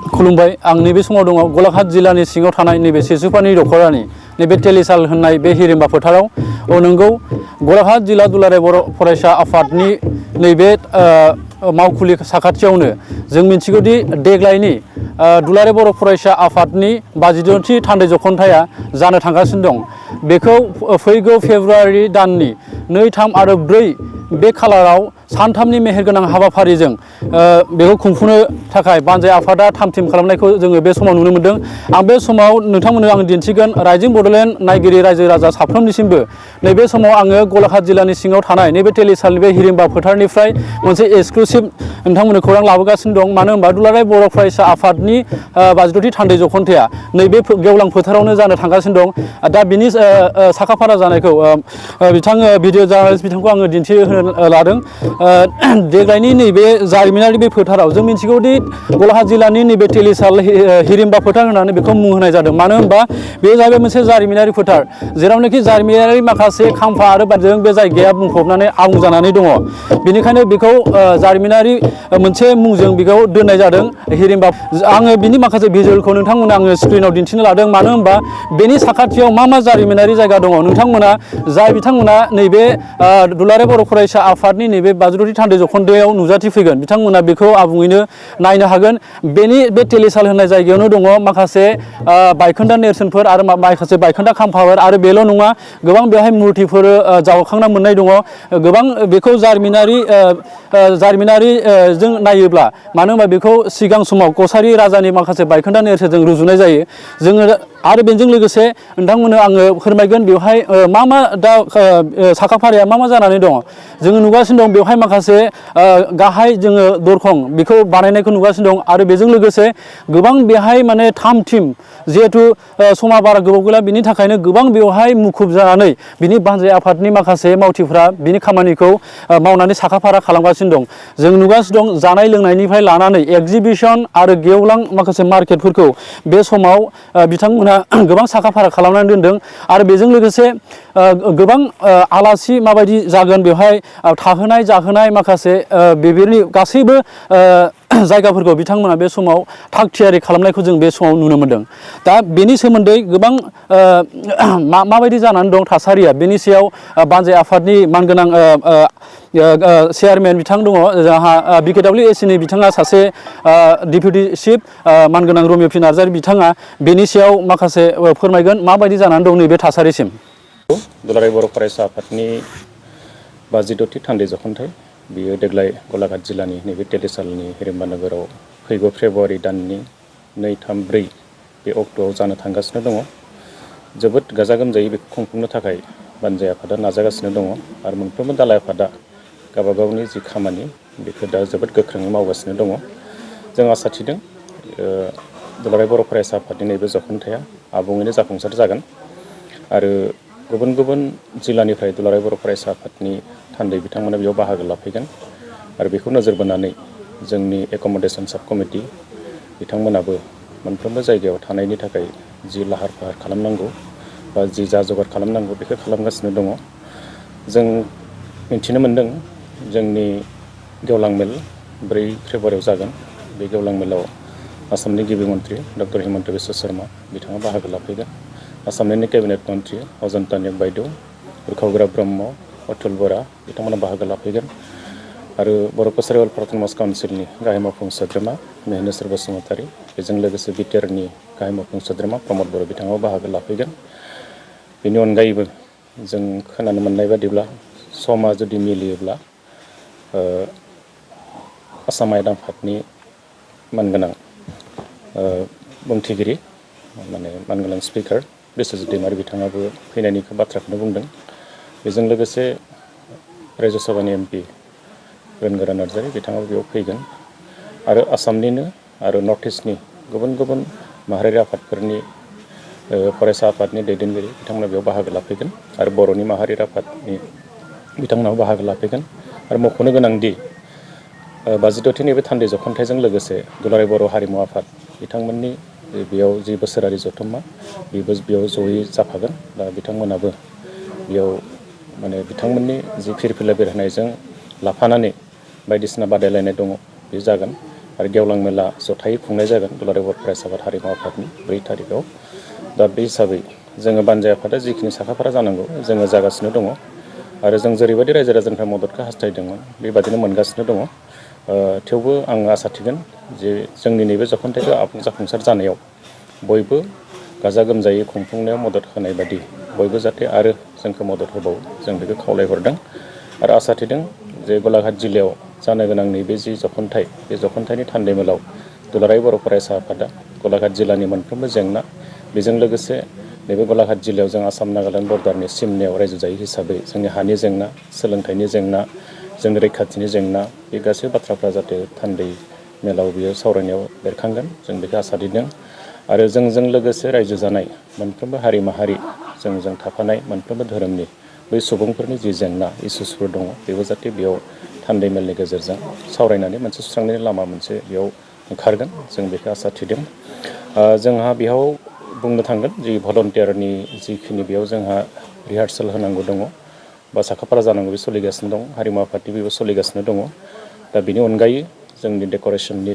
खुलुमबाय आं नैबे समाव दङ गलाघाट जिल्लानि सिङाव थानाय नैबे सिसुपानि दखरानि नैबे तेलिसाल होननाय बे हिरिम्बा फोथाराव नंगौ गलाघाट जिल्ला दुलाराय बर' फरायसा आफादनि नैबे मावखुलि साखाथियावनो जों मिथिगौदि देग्लायनि दुलाराय बर' फरायसा आफादनि 52थि थान्दै जख'न्थाया जानो थांगासिनो दं। बेखौ फैगौ फेब्रुवारि दाननि 2, 3 आरो 4 बे खालाराव सानथामनि मेहेरगोनां हाबाफारिजों बेखौ खुंफुंनो थाखाय बानजाय आफादा थाम-थिम खालामनायखौ जोङो बे समाव नुनो मोन्दों। आं बे समाव नोंथांमोननो आं दिन्थिगोन राइजिं बड'लेण्ड नायगिरि रायजो राजा साफ्रोमनिसिमबो नैबे समाव आङो गलाघाट जिल्लानि सिङाव थानाय नैबे तेलिसालनि बे हिरिम्बा फोथारनिफ्राय मोनसे एक्सक्लुसिभ नोंथांमोननो खौरां लाबोगासिनो दं। मानो होनबा दुलाराय बर' फरायसा आफादनि 52थि थान्दै जख'न्थाया नैबे गेवलां फोथारावनो जानो थांगासिनो दं। दा बिनि साखाफारा जानायखौ भिडिअ जार्नालिस्ट बिथांखौ आङो दिन्थिहोनो लादों। देग्लायनि नैबे जारिमिनारि बे फोथाराव जों मिथिगौदि गलाघाट जिल्लानि नैबे तेलिसाल हिरिम्बा फोथार होननानै बेखौ मुं होनाय जादों। मानो होनबा बे जाहैबाय मोनसे जारिमिनारि फोथार, जेरावनाखि जारिमिनारि माखासे खाम्फा आरो बायदिजों बे जायगाया बुंफबनानै आबुं जानानै दङ। बेनिखायनो बेखौ जारिमिनारि मोनसे मुंजों बेखौ दोननाय जादों हिरिम्बा। आङो बिनि माखासे भिजुअलखौ नोंथांमोना आङो स्क्रिनाव दिन्थिनो लादों। मानो होनबा बेनि साखाथियाव मा जारिमिनारि जायगा दङ नोंथांमोना बिथांमोना नैबे दुलाराय बर' फरायसा आफादनि नैबे 52थि थान्दै जख'न्थायाव नुजाथिफैगोन बिथांमोना बेखौ आबुङैनो नायनो हागोन। बे तेलिसाल होननाय जायगायावनो दङ माखासे बायखोन्दा नेरसोनफोर आरो माखासे बायखोन्दा खाम्फाफोर आरो बेल' नङा, गोबां बेवहाय मुर्तिफोर जावखांना मोननाय दङ। गोबां बेखौ जारिमिनारिजों नायोब्ला, मानो होनबा बेखौ सिगां समाव कसारि राजानि माखासे बायखोन्दा नेरसोनजों रुजुनाय जायो। जोङो आरो बेजों लोगोसे नोंथांमोननो आङो फोरमायगोन बेवहाय दा साखाफाराया मा जानानै दङ। जोङो नुगासिनो दं बेवहाय माखासे गाहाय जोङो दरखं बेखौ बानायनायखौ नुगासिनो दं आरो बेजों लोगोसे गोबां बेहाय माने थाम-थिम जिहेथु समा बारा गोबाव गैला बिनि थाखायनो गोबां बेवहाय मुखुब जानानै बिनि बानजाय आफादनि माखासे मावथिफ्रा बिनि खामानिखौ मावनानै साखाफारा खालामगासिनो दं। जों नुगासिनो दं जानाय लोंनायनिफ्राय लानानै एक्जिबिसन आरो गेवलां माखासे मार्केटफोरखौ बे समाव बिथांमोनहा गोबां साखाफारा खालामनानै दोनदों आरो बेजों लोगोसे गोबां आलासि माबायदि जागोन बेवहाय थाहोनाय जाहोनाय माखासे बेफोरनि गासैबो जायगाफोरखौ बिथांमोना बे समाव थाग थियारि खालामनायखौ जों बे समाव नुनो मोन्दों। दा बेनि सोमोन्दै गोबां माबायदि जानानै दं थासारिया, बेनि सायाव बानजाय आफादनि मानगोनां चेयारमेन बिथां दङ जोंहा BKWACनि बिथाङा सासे डेपुटि चिफ मानगोनां रमिय' पि नार्जारि बिथाङा बेनि सायाव माखासे फोरमायगोन माबायदि जानानै दं नैबे थासारिसिम। दुलाराय बर' फरायसा आफादनि 52थि थान्दै जख'न्थाइ बियो देग्लाय गलाघाट जिल्लानि नैबे तेलिसालनि हिरिम्बा नोगोराव फैगौ फेब्रुवारि दाननि 2, 3, 4 बे अक्ट'आव जानो थांगासिनो दङ। जोबोद गाजा गोमजायै बेखौ खुंफुंनो थाखाय बानजाय आफादा नाजागासिनो दङ आरो मोनफ्रोमबो दालाय आफादा गावबा गावनि जि खामानि बेखौ दा जोबोद गोख्रोङै मावगासिनो दङ। जों आसा थिदों दुलाराय बर' फरायसा आफादनि नैबे जख'न्थाया आबुङैनो जाफुंसार जागोन आरो गुबुन गुबुन जिल्लानिफ्राय दुलाराय बर' फरायसा आफादनि थान्दै बिथांमोना बेयाव बाहागो लाफैगोन आरो बेखौ नोजोर बोनानै जोंनि एक'मडेसन साब कमिटि बिथांमोनाबो मोनफ्रोमबो जायगायाव थानायनि थाखाय जि लाहार फाहार खालामनांगौ बा जि जगार खालामनांगौ बेखौ खालामगासिनो दङ। जों मिथिनो मोन्दों जोंनि गेवलां मेल 4 फेब्रुवारियाव जागोन। बे गेवलां मेलाव आसामनि गिबि मन्थ्रि डक्टर हिमन्त बिश्व शर्मा बिथाङा बाहागो लाफैगोन। आसामनिनो केबिनेट मन्थ्रि अजन्ता नेक बायदेव, उर्खावग्रा ब्रह्म, अथुल बरा बिथांमोना बाहागो लाफैगोन आरो बर' कसारि वेलफेयार अट'नमास काउन्सिलनि गाहाय मावफुं सोद्रोमा मेहनेश्वर बसुमतारी, बेजों लोगोसे बिटिआरनि गाहाय मावफुं सोद्रोमा प्रमद बर' बिथाङाबो बाहागो लाफैगोन। बेनि अनगायैबो जों खोनानो मोननाय बादिब्ला समा जुदि मिलियोब्ला आसाम आयेन आफादनि मानगोनां बुंथिगिरि मानगोनां स्पिकार बिस्वजित दैमारि बिथाङाबो फैनायनि बाथ्राखौनो बुंदों। बेजों लोगोसे रायजो सभानि MP गोनगोरा नार्जारि बिथाङाबो बेयाव फैगोन आरो आसामनिनो आरो नर्थ इस्टनि गुबुन गुबुन माहारियारि आफादफोरनि फरायसा आफादनि दैदेनगिरि बिथांमोना बेयाव बाहागो लाफैगोन आरो बर'नि माहारियारि आफादनि बिथांमोनाबो बाहागो लाफैगोन आरो मख'नो गोनांदि 52थि नैबे थान्दै जख'न्थाइजों लोगोसे दुलाराय बर' हारिमु आफाद बिथांमोननि बेयाव जि बोसोरारि जथुम्मा बेबो बेयाव जयै जाफागोन। दा बिथांमोनाबो बेयाव बिथांमोननि जि फिरफिला बेरहोनायजों लाफानानै बायदिसिना बादायलायनाय दङ बे जागोन आरो गेवलां मेला जथायै खुंनाय जागोन दुलाराय बर' फरायसा आफाद हारिमु आफादनि 4 थारिखआव। दा बे हिसाबै जोङो बानजाय आफादा जिखिनि साखाफारा जानांगौ जोङो जागासिनो दङ आरो जों जेरैबायदि रायजो राजानिफ्राय मददखौ हास्थायदोंमोन बेबादिनो मोनगासिनो दङ। थेवबो आं आसा थिगोन जे जोंनि नैबे जखनथाइखौ आबुं जाफुंसार जानायाव बयबो गाजा गोमजायै खुंफुंनायाव मदद होनाय बादि बयबो जाहाथे आरो जोंखौ मदद होबावो जों बेखौ खावलायहरदों आरो आसा थिदों जे गलाघाट जिल्लायाव जानो गोनां नैबे जि जखनथाइ बे जखनथाइनि थान्दैमेलाव दुलाराय बर' फरायसा आफादा गलाघाट जिल्लानि मोनफ्रोमबो जेंना बेजों लोगोसे नैबे गलाघाट जिल्लायाव जों आसाम नागालेण्ड बर्डारनि सिमनायाव रायजो जायो हिसाबै जोंनि हानि जेंना, सोलोंथाइनि जेंना, जोंनि रैखाथिनि जेंना बे गासै बाथ्राफ्रा जाहाथे थान्दै मेलाव बियो सावरायनायाव बेरखांगोन जों बेखौ आसा थिदों आरो जोंजों लोगोसे रायजो जानाय मोनफ्रोमबो हारि माहारि जोंजों थाफानाय मोनफ्रोमबो धोरोमनि बै सुबुंफोरनि जि जेंना इसुसफोर दङ बेबो जाहाथे बेयाव थान्दै मेलनि गेजेरजों सावरायनानै मोनसे सुस्रांनायनि लामा मोनसे बेयाव ओंखारगोन जों बेखौ आसा थिदों। जोंहा बेयाव बुंनो थांगोन जि भलन्टियारनि जिखिनि बेयाव जोंहा रिहार्सेल होनांगौ दङ बा साखाफारा जानांगौ बे सोलिगासिनो दं हारिमु आफादनि बेबो सोलिगासिनो दङ। दा बेनि अनगायै जोंनि डेक'रेसननि